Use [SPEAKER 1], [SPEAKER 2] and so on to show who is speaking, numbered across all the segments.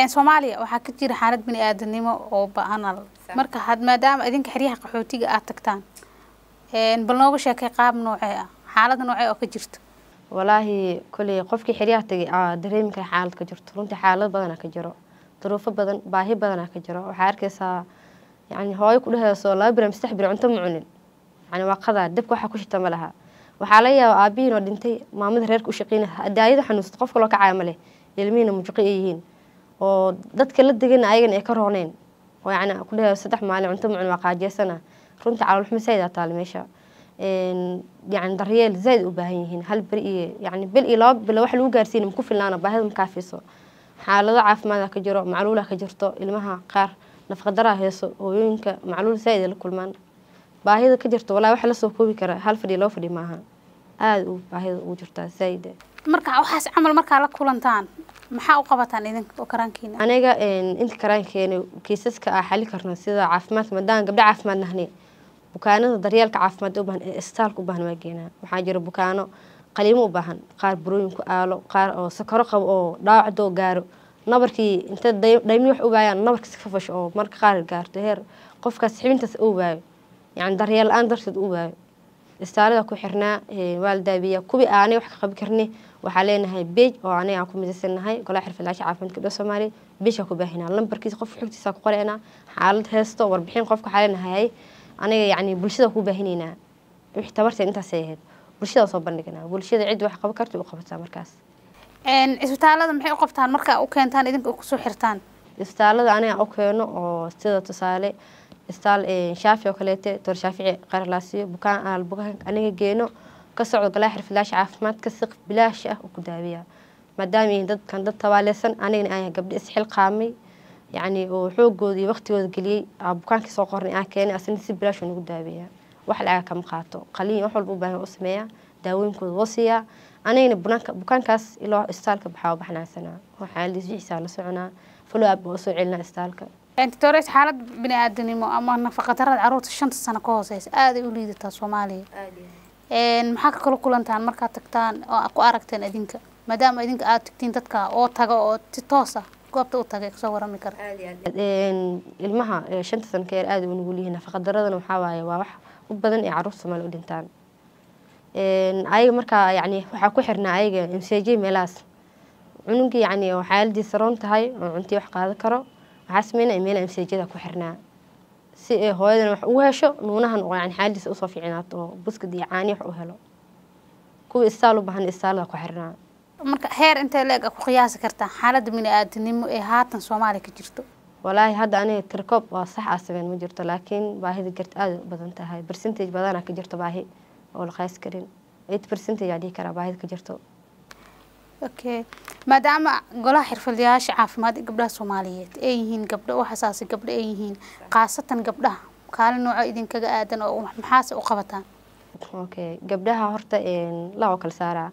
[SPEAKER 1] Soomaaliya waxaa ka jira xaalad bini-aadanimo oo ba-anal. Marka had maadaama idinka xeryaha qaxootiga aad tagtaan, bal nooga sheekay qaab noocee ah, xaalada noocee oo ka jirto?
[SPEAKER 2] Walaahi koley qofkii xeryaha tagay aa dareemi kara xaalad ka jirto. Runtii xaalad badanaa ka jiro, duruufo badan, baahi badanaa ka jiro. Waxaa arkaysaa yani hooyo ku dheheyso 2 beri ama 3 beri cunto ma cunin, yani waa qadaa, dabka waxaa ku shita ma laha. Waxaa laga yaabaa aabihiin oo dhintay, maamada reerka u shaqeynaya, daayada xanuunsato, qof kaloo kacaya ma leh, ilmihiina mujuqi ay yihiin oo dadka la degana ayagana ay ka rooneen, oo yani ku dheheyso 3 maalin cunto ma cunin, waa qaajeysana. Runtii calool xumo zaid aa taala meesha. Yani daryeel zaid u baahan yihiin. Hal beri iyo yani bil iyo 2 bilo wax lagu gaarsiina maku filnaana, baahida ma kaafiso. Xaalado caafimaad ka jiro, macluula ka jirto, ilmaha qaar nafaqadaraa heeso, hooyooyinka macluul zaid ay la kulmaan. Baahida ka jirto walaa wax lasoo koobi kara hal fadhi 2 fadhi maaha, aada u baahida ugu jirtaa zaid.
[SPEAKER 1] Marka waxaas camal markaa la kulantaan, maxaa u qabataan idinka oo karaankiina?
[SPEAKER 2] Aniga inta karaankeena kiisaska aa xali karno sida caafimaadka, maadaama gabdho caafimaad nahne, bukaanada daryeelka caafimaad u baahan ee isbitaalka u baahan waa geenaa. Waxaa jira bukaano qaliimo u baahan, qaar burooyin ku aalo, qaar oo sakaro qabo oo dhaawacdoo gaaro nabarkii, inta dhaymi wax u waayaan nabarka iska fasho, oo marka qaar gaarto heer qofkaas xibintaas uu waayo, yani daryeel la-aan darteed uu waayo. Isbitaalada ku xirnaa waa la daabiyaa. Kuwii aanay wax ka qaban karni, waxaa leenahay page oo aniga aan ku midaysanahay Golaha Xirfadlayaasha Caafimaadka Gabdhaha Soomaaliya. Page ku baahinaa lambarkiisa, qofka xogtiisa ku qoraynaa, xaalad heesto, warbixin qofka waxaa leenahay aniga yani bulshada ku baahinaynaa wixii tabarteed intaasay ahayd, bulshada soo bandhignaa, bulshada cid wax qaban karta u qabataa markaas.
[SPEAKER 1] Isbitaalada maxay u qabtaan marka u keentaan idinka kusoo xirtaan?
[SPEAKER 2] Isbitaalada aniga u keeno oo sida tusaale isbitaal Shaafi oo kaleete, Doctor Shaafici qaralaasiyo, bukaan aal bukaan aniga geeno ka socdo Golaha Xirfadlayaasha caafimaadka, si bilaash ah u ku daawiya, maadaama yihiin dadkan dad tabaaleysan, anigana aan gabdho isxilqaamay, yacni oo xoogooda iyo waqtigooda geliyey aa bukaankii soo qornay aan keenay, asna si bilaash uu nagu daaweeyaa, wax lacaga kama qaato. Qaliin wax walba u baahan u sameeyaa, daawooyinkooda woo siiyaa. Anigana bukaankaas ilaa isbitaalka baxaa u baxnaansanaa oo xaaladiis wixiisaa la soconaa, follow up oo soo celinaa isbitaalka.
[SPEAKER 1] Doctores, xaalad bini-aadanimo ama nafaqa darada caruurta 5-ta sano ka hooseysa aaday u liidataa Soomaaliya. Maxaa ka kala kulantaan markaad tagtaan oo aad ku aragteen idinka, maadaama idinka aad tagtiin dadka oo taga oo si toos ah goobta u tagay kasoo warami kara?
[SPEAKER 2] Ilmaha 5-ta sano ka yar aad u nugul yihiin. Nafaqa daradana waxaa waaye waa wax u badan ee caruurta Soomaaliya u dhintaan. Ayaga markaa yani waxaa ku xirnaa ayaga MCJ meelahaas. Cunugii yani oo xaaladiisa roon tahay oo cuntii wax qaadan karo, waxaa sameynaa meelaha MCJda ku xirnaa si ay hooyadan wax ugu hesho nuunahan oo yani xaaladiisa usoo fiicnaato oo buskud iyo caani wax u helo. Kuwa istaal u baahan istaalada ku xirnaa.
[SPEAKER 1] Marka heer intee leeg ku qiyaasi kartaa xaaladda bini-aadanimo ee haatan Soomaaliya ka jirto?
[SPEAKER 2] Walaahi hadda aniga tirkoob waa sax aa sameyn ma jirto, laakiin baahida garta aada u badan tahay. Percentage badanaa ka jirto baahi oo la qiyaasi karin, 8% aa dhihi karaa baahida ka jirto.
[SPEAKER 1] Okay, maadaama Golaha Xirfadlayaasha Caafimaad ee Gabdhaha Soomaaliyeed ay yihiin gabdho u xasaasay gabdho ay yihiin, khaasatan gabdhaha, kaalin nooco idinkaga aadan oo maxaase u qabataan?
[SPEAKER 2] Okay, gabdhaha horta laba kala saaraa.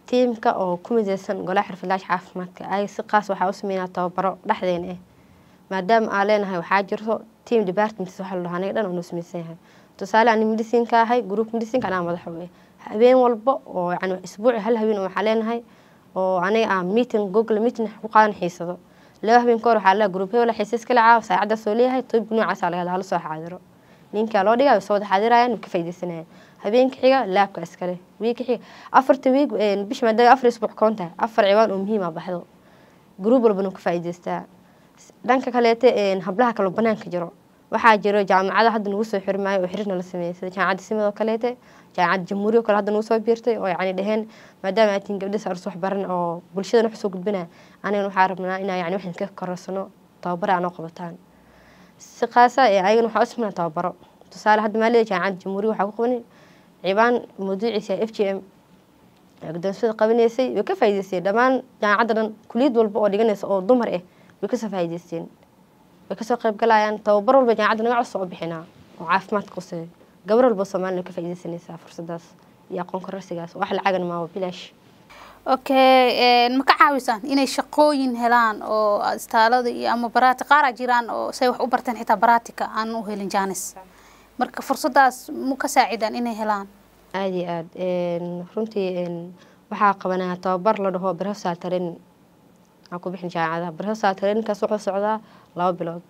[SPEAKER 2] Tiimka oo ku mideysan Golaha Xirfadlayaasha Caafimaadka ay si qaas waxaa u sameynaa tababaro dhexdeena ah, maadaama aan leenahay waxaa jirto team departments waxa la dhahaa, aniga dhan oo noo sameysan yahay. Tusaale ani medicineka ahay, group medicineka anaa madax u ah. Habeen walba oo yani isbuuci hal habeen waxaa leenahay oo aniga aan meeting, Google Meeting ku qaadan xiisado. 2 habeen ka hor waxaa leeyahay group hebel xiisas kala caawa, saacadaas oo leeyahay, topic noocaas laga hala soo xaadiro. Ninka loo dhigayo soo wada xaadirayaan, ka faa'iideysanayaan. Habeenka xiga laabka iskale, wiigka xiga, afarta wiig bisha, maadaama 4 isbuuc koon tahay, afar ciwaan oo muhiim ah baxdo, group walbana ka faa'iideystaa. Dhanka kaleete hablaha kale banaanka jiro, waxaa jiro jaamacada hadda nagu soo xirmaayo oo xiriirna la sameeyay, sida Jaamacadda Simad oo kaleete, Jaamacadda Jamhuuriya oo kale hadda nagu soo biirtay, oo yacni dheheen maadaama aad tihiin gabdha saars wax baran oo bulshadana wax soo gudbinaya, anigana waxaa rabnaa inaa yani waxaan ka korarsano, tababara anoo qabataan si qaasa. Ayagana waxaa u sameynaa tababaro. Tusaale hadda maalida Jaamacadda Jamhuuriya waxaa ku qabanay ciwaan mawduuciisa FGM, guddoonsada qabanaysay way ka faa'iideysteen dhammaan jaamacadda dhan, kuliyad walba oo dhiganaysa oo dumar ah way kasoo faa'iideysteen, way kasoo qayb galayaan. Tababar walba jaamacadda naga codso oo bixinaa oo caafimaadka quseeyo, gabar walba Soomaaliya ka faa'iideysanaysaa fursadaas iyo aqoon kororsigaas. Wax lacagana maa, bilaash.
[SPEAKER 1] Okay, ma ka caawisaan inay shaqooyin helaan oo istaalada iyo ama baraati qaaraa jiraan oo say wax u barteen xitaa baraatika aan u helin jaanis? Marka fursadaas ma ka saacidaan inay helaan?
[SPEAKER 2] Aada iyo aada. Runtii waxaa qabanaa tababar la dhaho professional training. Aan ku bixin jaamacadaha prehospital trainingkaas wuxuu socdaa 2 bilood.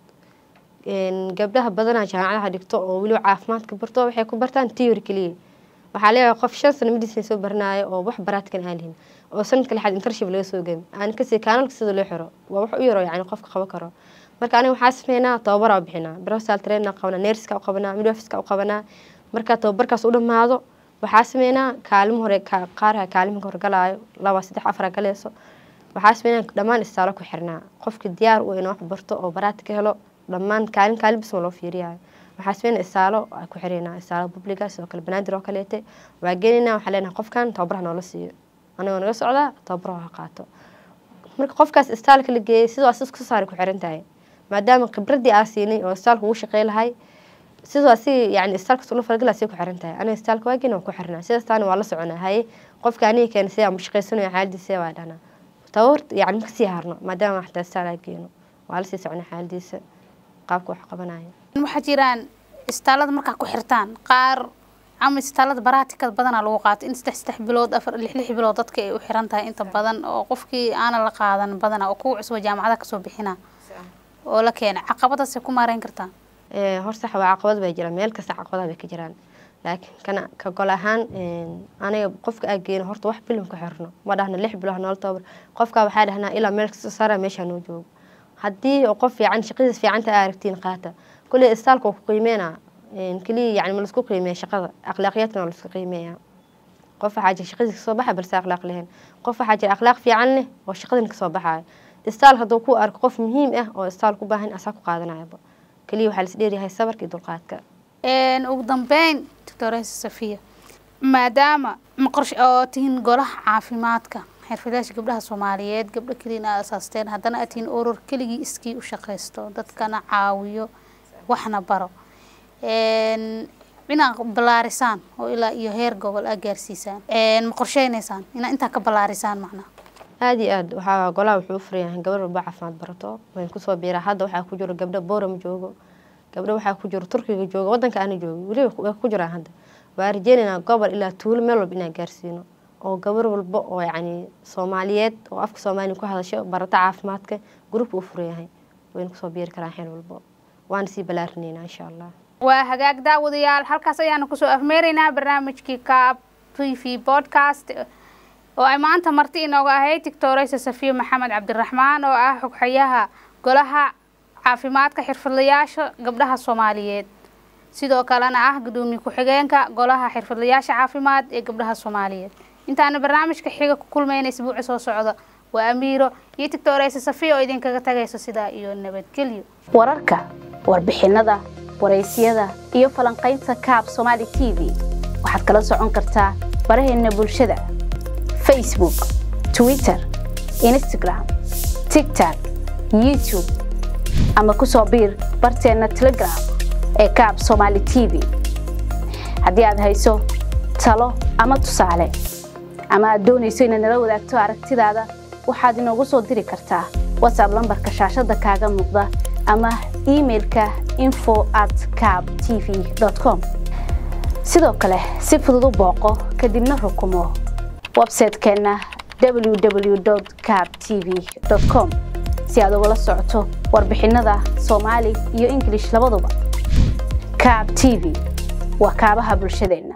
[SPEAKER 2] Gabdhaha badanaa jaamacadaha dhigto oo weliba caafimaadka barto waxay ku bartaan theory kaliya. Waxaa leeyahay qof 5 sano medicine soo baranayo oo wax baraadkan aan lihin oo sanadka lixaad internship laga soo gami aan kasii kanaalka sida loo xiro waa wax u yaro yacni qofka qaban karo. Marka aniga waxaa sameynaa tababar aan bixinaa, prehospital training qabanaa, nurse-ka u qabanaa, midwife-ka u qabanaa. Marka tababarkaas u dhamaado waxaa sameynaa kaalmo hore qaar kaalmo hore galaayo 2 3 4 galeyso. Waxaa sameynaa dhammaan istaalo ku xirnaa qofka diyaar u inuu wax barto oo baraad ka helo dhammaan kaalin kaalin bis loo fiiriyaa. Waxaa sameynaa istaalo ku xireynaa istaalo public sidoo kale Banaadir oo kaleete waa geeninaa. Waxaa leenahay qofkan tababar noola siiyo anigoo naga socdaa tababar ha qaato. Marka qofkaas istaalka la geeyay sidoo asaas ku saaray ku xiran tahay maadaama khibradii aan siinay oo istaalka ugu shaqeyn lahay sidoo asi yacni istaalka soo fargal asi ku xiran tahay. Aniga istaalka waa geenaa ku xirnaa sidaas taana waa la soconaa. Haye qofka aniga keen si aan shaqeysanayo xaaladiisa waa dhahnaa tababar yacni ma sii harno maadaama xataa istaalka geeno waa la sii soconaa xaaladiisa qaabka wax qabanayo.
[SPEAKER 1] Waxaa jiraan istaalada markaa ku xirtaan qaar ama istaalada baraatikada badanaa lagu qaato in 3 bilood 4 6 bilood dadka ay u xiran tahay inta badan oo qofkii aana la qaadan badanaa oo kuwa cusub jaamacada kasoo bixina oo la keena caqabadaas ku maareyn kartaa.
[SPEAKER 2] Horta sax waa caqabad bay jiraan meel kasta caqabadaha bay ka jiraan, laakiin kana ka gol ahaan aniga qofka aan geeno horta wax bilow ka xirno ma dhahna 6 bilood nool tababar qofka waxaa dhahnaa ilaa meel kasta saara meesha noo joogo. Haddii qof fiican shaqadiisa fiicanta aragtiin qaata kulli istaalka ku qiimeena kaliya yacni ma la isku qiimeeyo shaqada akhlaaqiyadna la isku qiimeeyaa. Qof waxaa jira shaqadiisa kasoo baxa balse akhlaaq lahayn, qof waxaa jira akhlaaq fiican leh oo shaqadan kasoo baxayo. Istaal hadduu ku arko qof muhiim ah oo istaal ku baahan asaa ku qaadanayaba kaliya waxaa la is dheeryahay sabarka iyo dulqaadka.
[SPEAKER 1] Ugu dambeyn Doctor Safiya, maadaama ma qorshe oo tihiin golaha caafimaadka xirfadlayaasha gabdhaha Soomaaliyeed gabdho kaliya inaad asaasteen haddana aad tihiin urur keligii iskii u shaqaysto dadkana caawiyo waxna baro inaad ballaarisaan oo ilaa iyo heer gobol aad gaarsiisaan ma qorsheynaysaan inaad intaa ka ballaarisaan macnaha?
[SPEAKER 2] Aad iyo aad waxaa golaha wuxuu u furan yahay gabar walba caafimaad barato way ku soo biiraa. Hadda waxaa ku jiro gabdho Boorama joogo, gabdho waxaa ku jiro Turkiga joogo, wadanka aana joogo weli way ku jiraan. Hadda waa rajeynaynaa gobol ilaa tuulo meel walba inaan gaarsiino oo gabar walba oo yacni Soomaaliyeed oo afka Soomaaliya ku hadasho barata caafimaadka gruupka u furan yahay wayna kusoo biiri karaan xeel walba waana sii ballaarinaynaa insha Allah.
[SPEAKER 1] Waa hagaag daawadayaal, halkaas ayaanu kusoo afmeeraynaa barnaamijkii Kaab TV podcast oo ay maanta marti inooga ahayd Doctor Safiya Maxamed Cabdiraxmaan oo ah xoghayaha golaha caafimaadka xirfadlayaasha gabdhaha Soomaaliyeed, sidoo kalena ah gudoomiye ku-xigeenka golaha xirfadlayaasha caafimaad ee gabdhaha Soomaaliyeed. Intaana barnaamijka xiga ku kulmayna isbuuca soo socda waa Amiiro iyo Doctor Safiya oo idinkaga tagayso sidaa iyo nabadgelyo.
[SPEAKER 3] Wararka, warbixinada, wareysiyada iyo falanqaynta Kaab Somali TV waxaad kala socon kartaa baraheena bulshada Facebook, Twitter, Instagram, TikTok, YouTube ama ku soo biir barteena Telegram ee Kaab Somali TV. Haddii aad hayso talo ama tusaale ama aad doonayso inaad nala wadaagto aragtidaada, waxaad inoogu soo diri kartaa WhatsApp lambarka shaashada kaaga muuqda ama emailka info@kaabtv.com. Sidoo kale si fudud u booqo kadibna rukumo website-keena www.kaabtv.com si aad ugala socoto warbixinada Soomaali iyo English labaduba. Kaab TV waa kaabaha bulshadeenna.